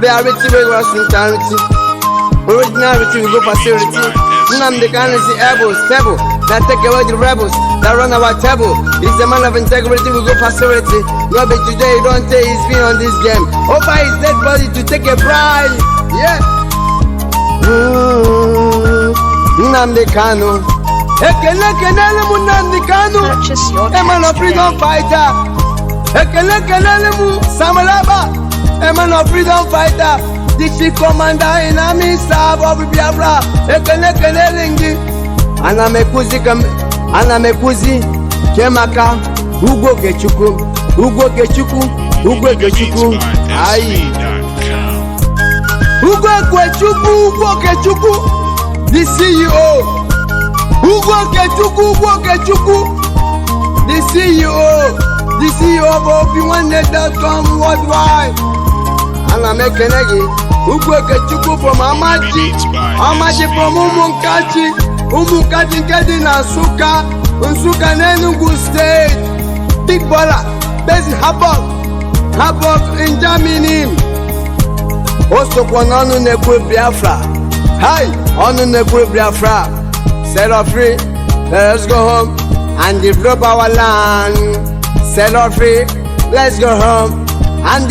Reality wey was sincerity. Originality we go facility. Nnamdi Kanu is able, stable. That take away the rebels that run our table. He's a man of integrity, we go facility. No be today, don't say he's been on this game. Over his dead body to take a bribe. Yeah. Nnamdi Kanu. Ekele kelele mu Nnamdi Kanu. Purchase your A man tracks of freedom today. Fighter. Ekele kelele mu Samuel Abba. A man of freedom fighter. The chief commander in army staff of Biafra. Ekele kelele gị. Ana m ekwuzi ka ana m ekwuzi Chiamaka Ugwu Okechukwu, Ugwu Okechukwu, Ugwu Okechukwu ayi. SV.com. Ugwu Okechukwu, Ugwu Okechukwu, the CEO. Ugwu Okechukwu, Ugwu Okechukwu, the CEO, the CEO of obi nwanne.com worldwide. Ana m ekene gị, Ugwu Okechukwu from Amachi, Amachi from Ụmụnkachi, Ụmụnkachi nke dị na Nsụka, Nsụka n'Enugu Steeti. Big baller based in Hamburg, Hamburg in Germany. O sokwa n'ọnụ na-ekwu Biafra. Hai, ọnụ na-ekwu Biafra. Set us free, let us go home and develop our land. Set us free, let's go home and